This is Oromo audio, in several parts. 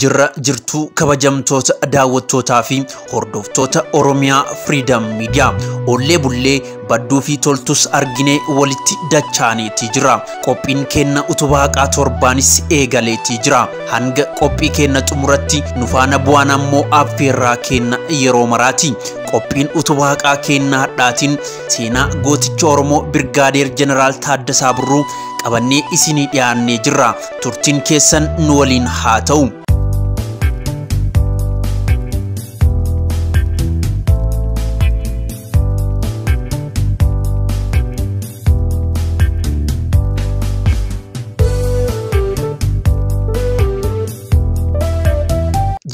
Jirra jirtuu kabajamtoota daawwattootaa fi hordoftoota Oromiyaa Freedom Media ollee bullee badduu fi toltus arginee walitti dachaaneetii jira. Qophiin kenna utubaa haqaa torbaanis eegaleetii jira. Hanga qophii kenna xumuratti nu faana bu'aan ammoo affeerraa kenna yeroo maraati. Qophiin utubaa haqaa kenna hadhaatiin seenaa gooticha Oromoo Birgaadeer Jeneraal Taaddasaa Birruu qabannee isinii dhiyaannee jirra. Turtiin keessan nu waliin haa ta'u.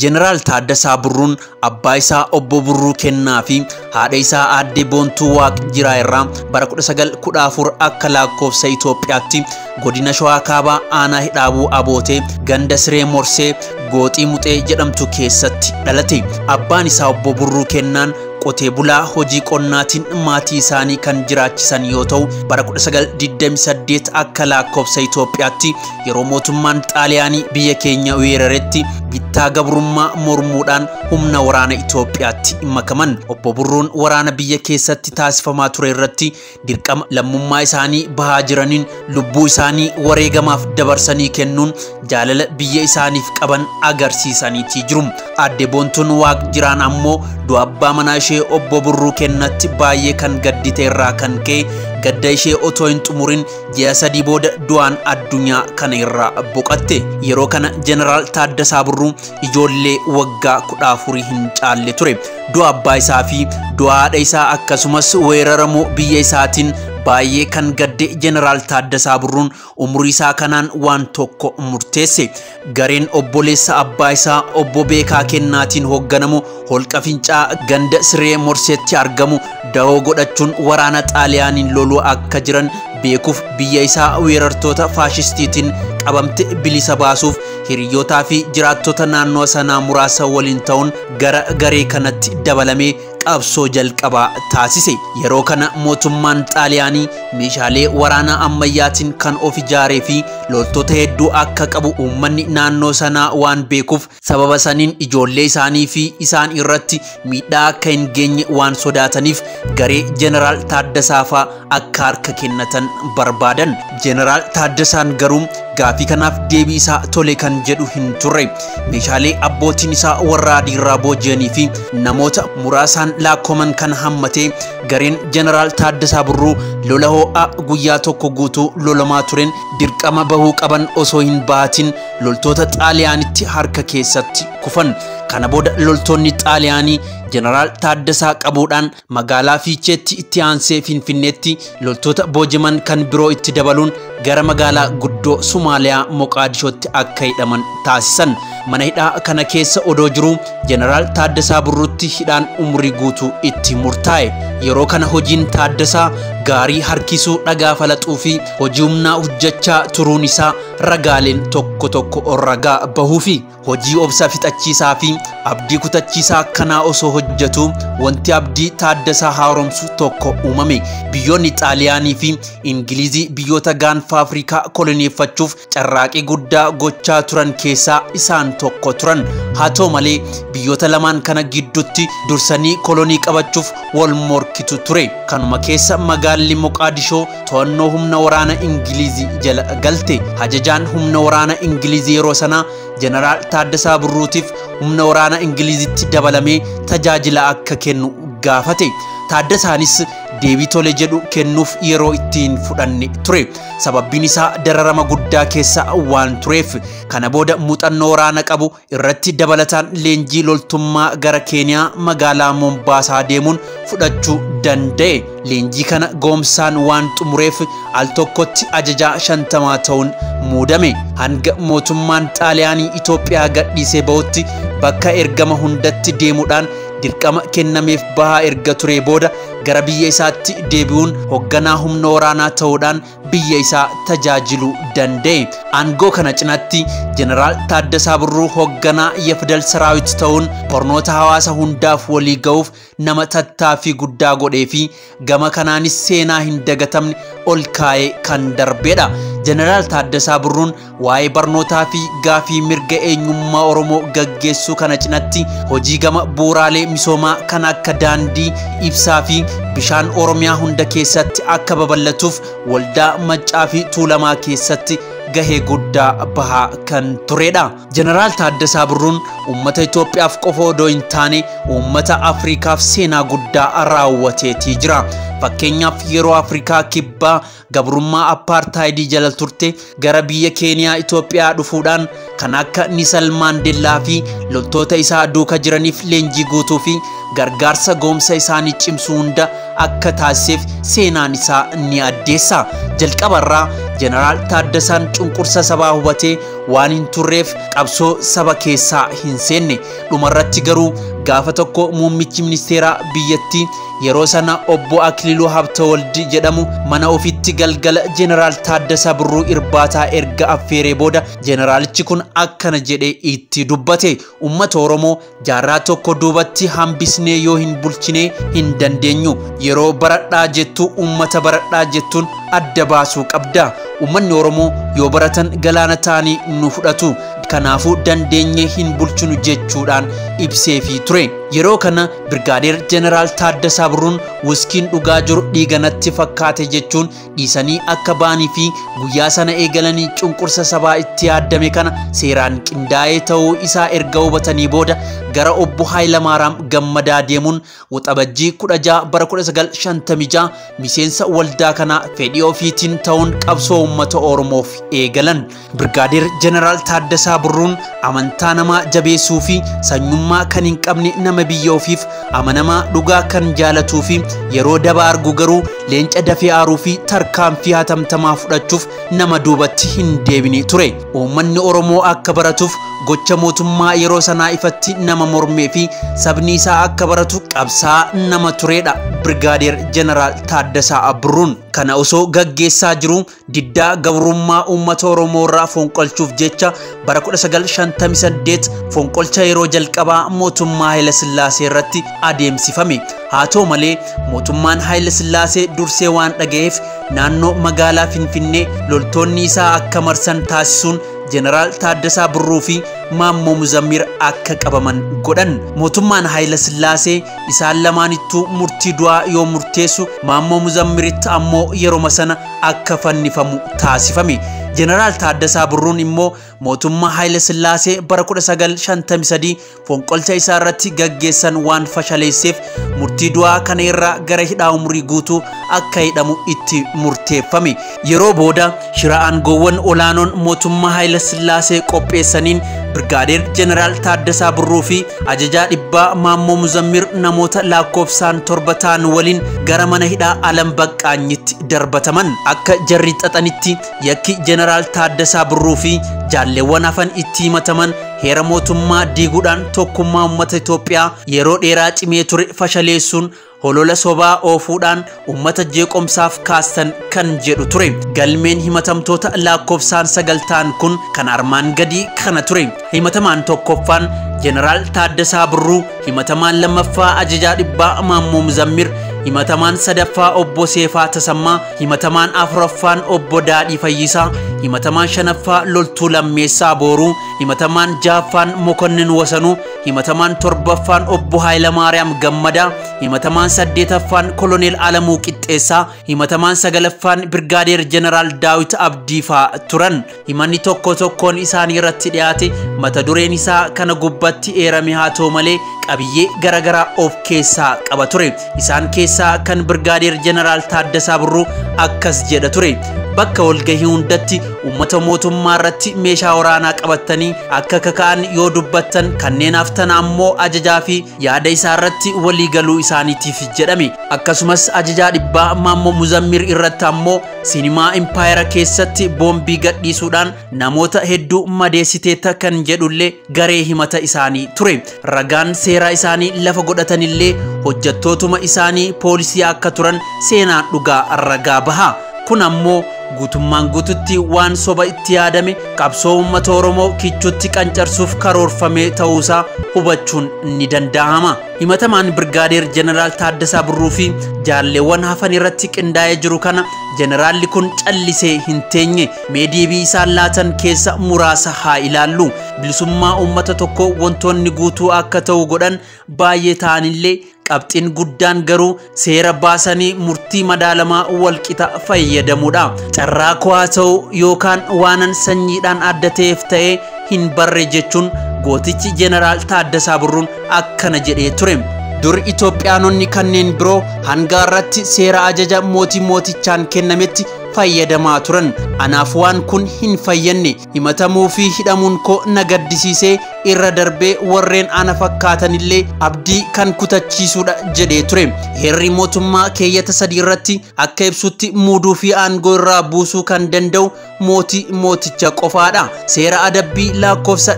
Jeneraal Taaddasaa Birruun abbaa isaa obbo Birruu Kennaa fi haadha isaa aadde Boontuu Waaqjiraa irraa bara 1914 akka lakkoofsa Itoophiyaatti godina Shawaa Kaabaa aanaa Hidhaabuu Abootee ganda Siree Morsee Gooxii Muxee jedhamtu keessatti dhalate. Abbaan isaa obbo Birruu Kennaan qotee bulaa hojii qonnaatiin maatii isaanii kan jiraachisan yoo ta'u bara 1928 akka lakkoofsa Itoophiyaatti yeroo mootummaan Xaaliyaanii biyya keenya weeraretti bittaa gabrummaa mormuudhaan humna waraana Itoophiyaatti makaman. Obbo Birruun waraana biyya keessatti taasifamaa ture irratti dirqama lammummaa isaanii bahaa jiraniin lubbuu isaanii wareegamaaf dabarsanii kennuun jaalala biyya isaaniif qaban agarsiisaniitii jiru. Aadde Boontuun Waaqjiraan ammoo du'a abbaa manaa ishee obbo Birruu Kennatti baay'ee kan gaddite irraa kan ka'e gadda ishee otoo hin xumurin ji'a sadii booda du'aan addunyaa kana irraa boqatte. Yeroo kana Jeneraal Taaddasaa Birruu ijoollee waggaa 14 hin caalle ture. Du'a abbaa isaa fi du'a haadha isaa akkasumas weeraramuu biyya isaatiin baay'ee kan gadde Jeneraal Taaddasaa Birruun umurii isaa kanaan waan tokko murteesse. Gareen obboleessa abbaa isaa obbo Beekaa Kennaatiin hoogganamu holqa Fincaa ganda Siree Morseetti argamu dahoo godhachuun waraana Xaaliyaaniin loluu akka jiran beekuuf biyya isaa weerartoota faashistiitiin qabamte bilisa baasuuf hiriyootaa fi jiraattota naannoo sanaa muraasa waliin ta'uun gara garee kanatti dabalamee qabsoo jalqabaa taasise. Yeroo kana mootummaan Xaaliyaanii meeshaalee waraanaa ammayyaatiin kan of ijaaree fi loltoota hedduu akka qabu uummanni naannoo sanaa waan beekuuf sababa saniin ijoollee isaanii fi isaan irratti miidhaa akka hin geenye waan sodaataniif garee Jeneraal Taaddasaa fa'aa akka harka kennatan barbaadan. Jeneraal Taaddasaan garuu gaafii kanaaf deebii isaa tole kan jedhu hin turre. Meeshaalee abbootiin isaa warra adiirraa booji'anii fi namoota muraasaan laakkoman kan hammatee gareen Jeneraal Taaddasaa Birruu lola ho'aa guyyaa tokko guutuu lolamaa tureen dirqama bahuu qaban osoo hin baatin loltoota Xaaliyaanitti harka keessatti kufan. Kana booda loltoonni Xaaliyaanii Jeneraal Taaddasaa qabuudhaan magaalaa Fiicheetti itti aansee Finfinneetti loltoota boojiman kan biroo itti dabaluun gara magaalaa guddoo Somaaliyaa Moqaadishootti akka hidhaman taasisan. Mana hidhaa kana keessa odoo jiruu Jeneraal Taaddasaa Birruutti hidhaan umurii guutuu itti murtaa'e. Yeroo kana hojiin Taaddasaa gaarii harkisuu, dhagaa falaxuu fi hojii humnaa hojjechaa turuun isaa ragaaleen tokko tokko ragaa bahuufi hojii obsa fixachiisaa fi abdii kutachiisaa akkanaa osoo hojjetu wanti abdii Taaddasaa haaromsu tokko uumame. Biyyoonni Xaaliyaanii fi Ingilizii biyyoota gaanfa Afrikaa koloneeffachuuf carraaqii guddaa gochaa turan keessaa isaan tokko turan. Haa ta'u malee biyyoota lamaan kana gidduutti dursanii kolonii qabachuuf wal morkitu ture. Kanuma keessa magaalli Moqaadishoo to'annoo humna waraana Ingilizii jala galte. Ajajaan humna waraana Ingilizii yeroo sanaa Jeneraal Taaddasaa Birruutiif humna waraana Ingilizitti dabalamee tajaajila akka kennu gaafate. Taaddasaanis deebii tole jedhu kennuuf yeroo ittiin fudhanne ture. Sababbiin isaa dararama guddaa keessa waan tureef. Kana booda muuxannoo waraana qabu irratti dabalataan leenjii loltummaa gara Keeniyaa magaalaa Mombaasaa deemuun fudhachuu danda'e. Leenjii kana goomsaan waan xumureef al tokkotti ajajaa 50 ta'uun muudame. Hanga mootummaan Xaaliyaanii Itoophiyaa gadhiisee bahutti bakka ergama hundatti deemuudhaan dirqama kennameef bahaa erga ture booda gara biyya isaatti deebi'uun hoogganaa humna waraanaa ta'uudhaan biyya isaa tajaajiluu danda'e. Aangoo kana cinaatti Jeneraal Taaddasaa Birruu hoogganaa Yefdal Saraawit ta'uun barnoota hawaasa hundaaf walii ga'uuf nama tattaaffii guddaa godhee fi gama kanaanis seenaa hin dagatamne ol kaa'ee kan darbedha. Jeneraal Taaddasaa Birruun waa'ee barnootaa fi gaafii mirga eenyummaa Oromoo gaggeessuu kana cinatti hojii gama bu'uuraalee misoomaa kan akka daandii, ibsaa fi bishaan Oromiyaa hunda keessatti akka babal'atuuf waldaa Maccaa fi Tuulamaa keessatti gahee guddaa bahaa kan turedha. Jeneraal Taaddasaa Birruun uummata Itoophiyaaf qofa odoo hin taane uummata Afrikaaf seenaa guddaa raawwateetii jira. Fakkeenyaaf yeroo Afrikaa kibbaa gabrummaa apartaayidii jala turte gara biyya Keeniyaa Itoophiyaa dhufuudhaan kan akka Niisal Maandeellaa fi loltoota isaa duuka jiraniif leenjii guutuu fi gargaarsa goomsa isaanii cimsuu hunda akka taasiseef seenaan isaa ni addeessa. Jalqabarraa Jeneraal Taaddasaan cunqursa sabaa hubatee waan hin turreef qabsoo saba keessaa hin seenne. Dhumarratti garuu gaafa tokko muummichi ministeeraa biyyattii yeroo sana obbo Akililuu Habtawald jedhamu mana ofitti galgala Jeneraal Taaddasaa Birruu irbaataa erga affeeree booda jeneraalichi kun akkana jedhee itti dubbate. Uummata Oromoo jaarraa tokko duubatti hambisnee yoo hin bulchinee hin dandeenyu. Yeroo baradhaa jettu uummata baradhaa jettuun adda baasuu qabda. Uummanni Oromoo yoo baratan galaana ta'anii nu fudhatu. Kanaafuu dandeenyee hin bulchinu jechuudhaan ibseefii ture. Yeroo kana Birgaadeer Jeneraal Taaddasaa Birruun wuskiin dhugaa jiru dhiiganatti fakkaate jechuun dhiisanii akka ba'anii fi guyyaa sana eegalanii cunqursa sabaa itti yaaddame kana seeraan qindaa'ee ta'uu isaa erga hubatanii booda gara obbo Hayilamaariyaam Gammadaa deemuun Waxabajjii 16 bara 1956 miseensa waldaa kanaa fedhii ofiitiin ta'uun qabsoo uummata Oromoof eegalan. Birgaadeer Jeneraal Taaddasaa Birruun amantaa namaa jabeessuu fi sanyummaa kan hin qabne nama biyya ofiif amanamaa dhugaa kan jaalatuu fi yeroo daba argu garuu leenca dafee aaruu fi tarkaanfii hatamtamaa fudhachuuf nama duubatti hin deebine ture. Uummanni Oromoo akka baratuuf gocha mootummaa yeroo sanaa ifatti nama mormee fi sabni isaa akka baratu qabsaa nama turedha. Birgaadeer Jeneraal Taaddasaa Birruun kana osoo gaggeessaa jiru diddaa gabrummaa uummata Oromoo irraa fonqolchuuf jecha bara 1958 fonqolcha yeroo jalqabaa mootummaa Haayila Sillaasee irratti adeemsifame. Haa ta'u malee mootummaan Haayila Sillaasee dursee waan dhaga'eef naannoo magaalaa Finfinnee loltoonni isaa akka marsan taasisuun Jeneraal Taaddasaa Birruu fi Maammoo Muzammir akka qabaman godhan. Mootummaan Haayila Sillaasee isaan lamaanittuu murtii du'aa yoo murteessu Maammoo Muzammiritti ammoo yeroma sana akka fannifamu taasifame. Jeneraal Taaddasaa Birruun immoo mootummaa Haayila Sillaasee bara 1953 fonqolcha isaa irratti gaggeessan waan fashaleesseef murtii du'aa kana irraa gara hidhaa umurii guutuu akka hidhamu itti murteeffame. Yeroo booda shira aangoowwan olaanoon mootummaa Haayila Sillaasee qopheessaniin Birgaadeer Jeneraal Taaddasaa Birruu fi ajajaa dhibbaa Maammoo Muzammir namoota lakkoofsaan 7 ta'an waliin gara mana hidhaa Alam Baqqaanyitti darbataman. Akka jarri xaxanitti yakki Jeneraal Taaddasaa Birruu fi jaalleewwan hafan itti himataman heera mootummaa diiguudhaan tokkummaa uummata Itoophiyaa yeroo dheeraa cimee ture fashaleessuun holola sobaa oofuudhaan uummata jeeqomsaaf kaastan kan jedhu ture. Galmeen himatamtoota lakkoofsaan 9 ta'an kun kan armaan gadii kana ture. Himatamaan tokkoffaan Jeneraal Taaddasaa Birruu, himatamaan lammaffaa ajajaa dhibbaa Maammoo Muzammir, himatamaan sadaffaa obbo Seefaa Tasammaa, himatamaan afuraffaan obbo Daadhii Fayyisaa, himatamaan shanaffaa Loltuu Lammeessaa Booruu, himatamaan ja'affaan Mokonnin Wasanuu, himatamaan torbaffaan obbo Hayilamaariyaam Gammadaa, himatamaan saddeetaffaan Koloneel Alamuu Qixxeessaa, himatamaan sagalaffaan Birgaadeer Jeneraal Daawit Abdiifaa turan. Himanni tokko tokkoon isaanii irratti dhiyaate mata dureen isaa kana gubbatti eerame haa ta'u malee qabiyyee garaagaraa of keessaa qaba ture. Isaan keessaa kan Birgaadeer Jeneraal Taaddasaa Birruu akkas jedha ture. Bakka walgahii hundatti uummata mootummaa irratti meeshaa waraanaa qabatanii akka kaka'an yoo dubbattan kanneen haftan ammoo ajajaa fi yaada isaa irratti walii galuu isaaniitiif jedhame. Akkasumas ajajaa dhibbaa Maammoo Muzammir irratti ammoo sinimaa impaayera keessatti boombii gadhiisuudhaan namoota hedduu madeessiteetta kan jedhullee garee himata isaanii ture. Ragaan seeraa isaanii lafa godhatanillee hojjettootuma isaanii poolisii akka turan seenaan dhugaa ragaa baha. Kun ammoo guutummaan guututti waan soba itti yaadame qabsoo uummata Oromoo kichuutti qancarsuuf karoorfame ta'uusaa hubachuun ni danda'ama. Himatamaan Birgaadeer Jeneraal Taaddasaa Birruu fi jaalleewwan hafan irratti qindaa'ee jiru kana jeneraalli kun callisee hin teenye. Mee deebii isaan laatan keessa muraasa haa ilaallu. Bilisummaa uummata tokkoo wantoonni guutuu akka ta'u godhan baay'ee ta'anillee qabxiin guddaan garuu seera baasanii murtii madaalamaa walqixa fayyadamuudha. Carraa koo haa ta'u yookaan waanan sanyiidhaan adda ta'eef ta'ee hin barre jechuun gootichi Jeneraal Taaddasaa Birruun akkana jedhee ture. Dur Itoophiyaanonni kanneen biroo hanga irratti seera ajaja mootii mootichaan kennametti fayyadamaa turan. Anaaf waan kun hin fayyanne. Himatamuu fi hidhamuun koo na gaddisiisee irra darbee warreen ana fakkaatanillee abdii kan kutachiisuudha jedhee ture. Heerri mootummaa keeyyata 3 irratti akka ibsutti muuduu fi aangoo irraa buusuu kan danda'u mootii mooticha qofaadha. Seera adabbii lakkoofsa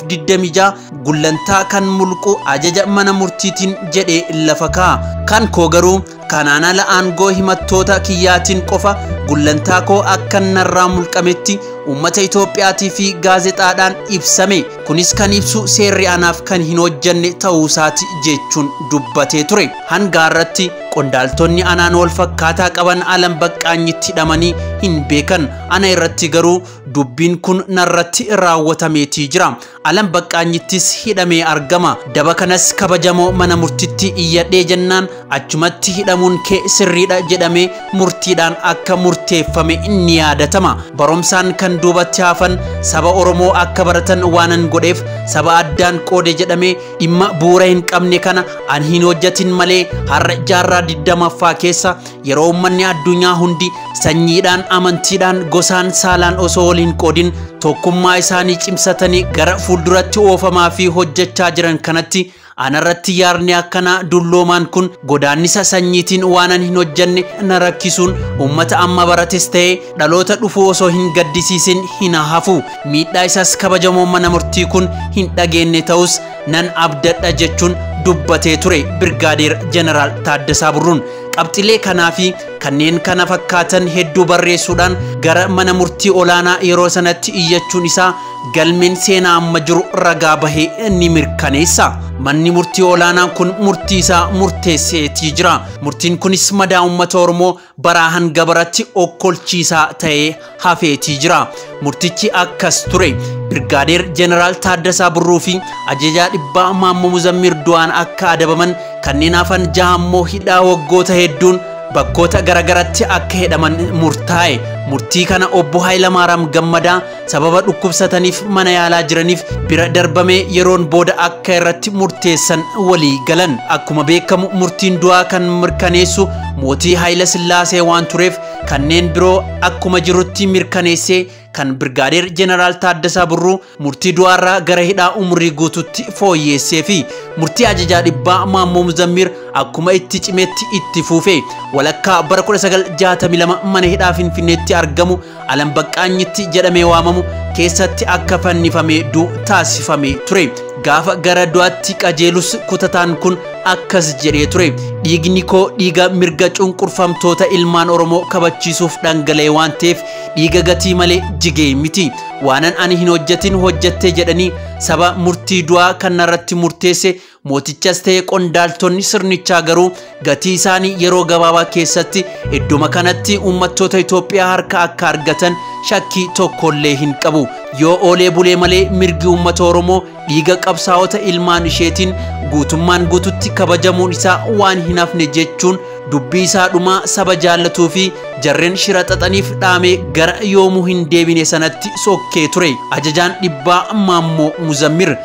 126 gullantaa kan mulqu ajaja mana murtiitiin jedhee lafa kaa'a. Kan koo garuu kanaan ala aangoo himattoota kiyyaatiin qofa gullantaa koo akka narraa mulqametti uummata Itoophiyaatii fi gaazexaadhaan ibsame. Kunis kan ibsu seerri anaaf kan hin hojjanne ta'uusaati jechuun dubbatee ture. Hanga irratti qondaaltonni anaan wal fakkaataa qaban Alam Baqqaanyitti hidhamanii hin beekan. Ana irratti garuu dubbiin kun narratti raawwatameetii jira. Alam Baqqaanyittis hidhamee argama. Daba kanas kabajamoo mana murtitti iyyadhee jennaan achumatti hidhamuun kee sirriidha jedhamee murtiidhaan akka murteeffame ni yaadatama. Baromsaan kan duubatti hafan saba Oromoo akka baratan waanan godheef saba addaan qoode jedhamee dhimma bu'uura hin qabne kana an hin hojjatin malee har'a jaarraa 20ffaa keessa yeroo uummanni addunyaa hundi sanyiidhaan, amantiidhaan, gosaan, saalaan osoo wal hin qoodin tokkummaa isaanii cimsatanii gara fuulduratti oofamaa fi hojjechaa jiran kanatti anarratti yaarni akkanaa dulloomaan kun godaannisa sanyiitiin waanan hin hojjanne na rakkisuun uummata amma barates ta'ee dhaloota dhufuu osoo hin gaddisiisin hin hafu. Miidhaa isaas kabajamoo mana murtii kun hin dhageenye ta'us nan abdadha jechuun dubbatee ture Birgaadeer Jeneraal Taaddasaa Birruun. Qabxilee kanaa fi kanneen kana fakkaatan hedduu barreessuudhaan gara mana murtii olaanaa yeroo sanatti iyyachuun isaa galmeen seenaa amma jiru ragaa bahee ni mirkaneessa. Manni murtii olaanaan kun murtii isaa murteesseetii jira. Murtiin kunis madaa uummata Oromoo baraa hanga baratti okkolchiisaa ta'ee hafeetii jira. Murtichi akkas ture. Birgaadeer Jeneraal Taaddasaa Birruu fi ajajaa dhibbaa Maammoo Muzammir du'aan akka adabaman, kanneen hafan jaha ammoo hidhaa waggoota hedduun bakkoota garagaratti akka hidhaman murtaa'e. Murtii kana obbo Hayilamaariyaam Gammadaa sababa dhukkubsataniif mana yaalaa jiraniif bira darbamee yeroon booda akka irratti murteessan walii galan. Akkuma beekamu murtiin du'aa kan mirkaneessu mootii Hayila Sillaasee waan tureef kanneen biroo akkuma jirutti mirkaneessee kan Birgaadeer Jeneraal Taaddasaa Birruu murtii du'aarraa gara hidhaa umurii guututti fooyyeessee fi murtii ajajaa dhibbaa Maammoo Muzammir akkuma itti cimetti itti fuufe. Walakkaa bara 1962 mana hidhaa Finfinneetti argamu Alam Baqqaanyitti jedhamee waamamu keessatti akka fannifamee du'u taasifamee ture. Gaafa gara du'aatti qajeelus kutataan kun akkas jedhee ture. Dhiigni koo dhiiga mirga cunqurfamtoota ilmaan Oromoo kabachiisuuf dhangala'e waan ta'eef dhiiga gatii malee jigee miti. Waanan ani hin hojjetin hojjette jedhanii saba murtii du'aa kanarratti murteesse mootichas ta'e qondaaltonni sirnichaa garuu gatii isaanii yeroo gabaabaa keessatti idduma kanatti uummattoota Itoophiyaa harka akka argatan shakkii tokkollee hin qabu. Yoo oolee bulee malee mirgi uummata Oromoo dhiiga qabsaa'ota ilmaan isheetiin guutummaan guututti kabajamuun isaa waan hin hafne jechuun dubbii isaa dhumaa saba jaallatuu fi jarreen shira xaxaniif dhaamee gara yoomuu hin deebine sanatti sokkee ture. Ajajaan dhibbaa Maammoo Muzammir.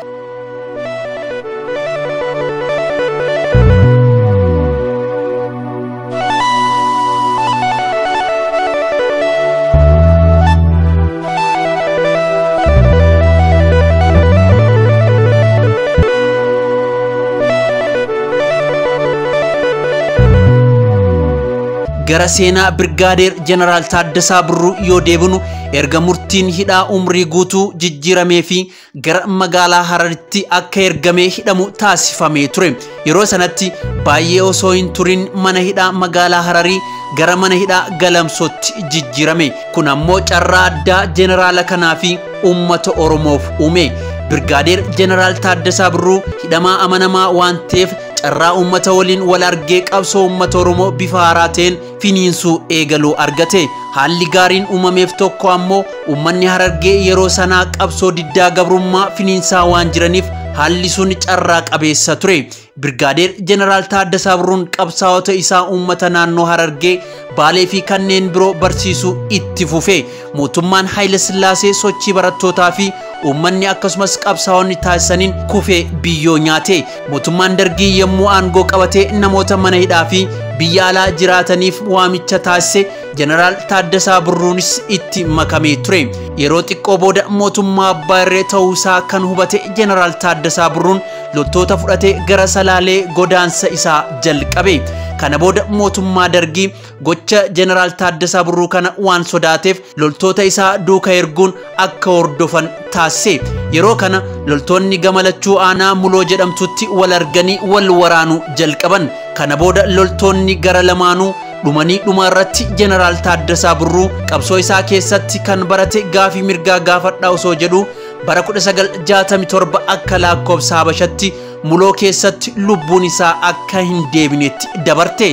Gara seenaa Birgaadeer Jeneraal Taaddasaa Birruu yoo deebinu, erga murtiin hidhaa umrii guutuu jijjiiramee fi gara magaalaa Hararitti akka ergamee hidhamu taasifamee ture. Yeroo sanatti baay'ee osoo hin turin mana hidhaa magaalaa Hararii gara mana hidhaa Galamsootti jijjiirame. Kun ammoo carraa addaa jeneraala kanaa fi uummata Oromoof uume. Birgaadeer Jeneraal Taaddasaa Birruu hidhamaa amanamaa waan ta'eef carraa uummata waliin wal argee qabsoo uummata Oromoo bifa haaraa ta'een finiinsuu eegaluu argate. Haalli gaariin uumameef tokko ammoo uummanni Harargee yeroo sanaa qabsoo diddaa gabrummaa finiinsaa waan jiraniif haalli sun carraa qabeessa ture. Birgaadeer Jeneraal Taaddasaa Birruun qabsaa'ota isaa uummata naannoo Harargee, Baalee fi kanneen biroo barsiisuu itti fufe. Mootummaan Haayile Sillaasee sochii barattootaa fi uummanni akkasumas qabsaa'onni taasisaniin kufee biyyoo nyaate. Mootummaan Dargii yommuu aangoo qabatee namoota mana hidhaa fi biyya alaa jiraataniif waamicha taasise, Jeneraal Taaddasaa Birruunis itti makamee ture. Yeroo xiqqoo booda mootummaa abbaa irree ta'uusaa kan hubate Jeneraal Taaddasaa Birruun loltoota fudhatee gara Salaalee godaansa isaa jalqabe. Kana booda mootummaa Dargii gocha Jeneraal Taaddasaa Birruu kana waan sodaateef loltoota isaa duuka erguun akka hordofan taasise. Yeroo kana loltoonni gamalachuu aanaa Muloo jedhamtutti wal arganii wal waraanuu jalqaban. Kana booda loltoonni gara lamaanuu dhumanii dhuma irratti Jeneraal Taaddasaa Birruu qabsoo isaa keessatti kan barate gaafii mirgaa gaafadhaa osoo jedhu bara 1967 akka lakkoofsa Habashatti Muloo keessatti lubbuun isaa akka hin deebinetti dabarte.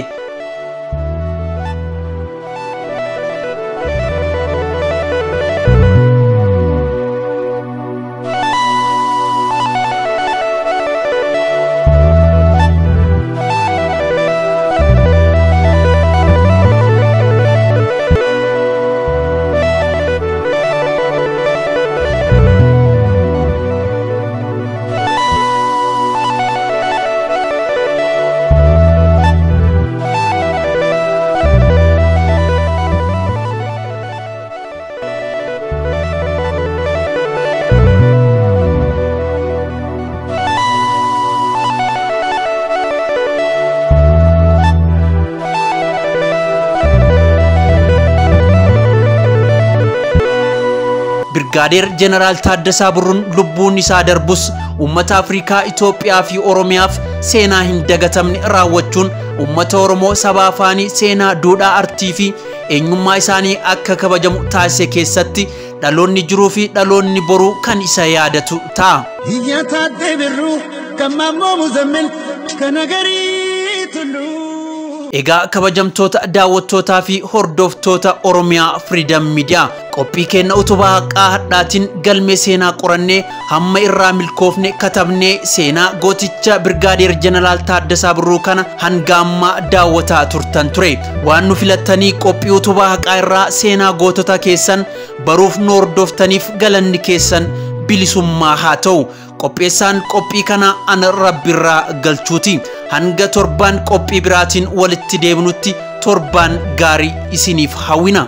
Birgaadeer Jeneraal Taaddasaa Birruun lubbuun isaa darbus uummata Afrikaa, Itoophiyaa fi Oromiyaaf seenaa hin dagatamne raawwachuun uummata Oromoo saba afaanii, seenaa, duudhaa, artii fi eenyummaa isaanii akka kabajamu taasise keessatti dhaloonni jiruu fi dhaloonni boruu kan isa yaadatu ta'a. Iyya Taaddee Birruu kan Maammoo Muzammil kan Agarii Tulluu. Egaa kabajamtoota daawwattootaa fi hordoftoota Oromiyaa Freedom Media, qophii keenya utubaa haqaa hadhaatiin galmee seenaa qorannee hamma irraa milkoofne katabnee seenaa gooticha Birgaadeer Jeneraal Taaddasaa Birruu kana hanga ammaa daawwataa turtan ture. Waan nu filattanii qophii utubaa haqaa irraa seenaa gootota keessan baruuf nu hordoftaniif galanni keessan bilisummaa haa ta'u. Qopheessaan qophii kana ana Rabbirraa galchuuti. Hanga torbaan qophii biraatiin walitti deebinutti torbaan gaarii isiniif hawwina.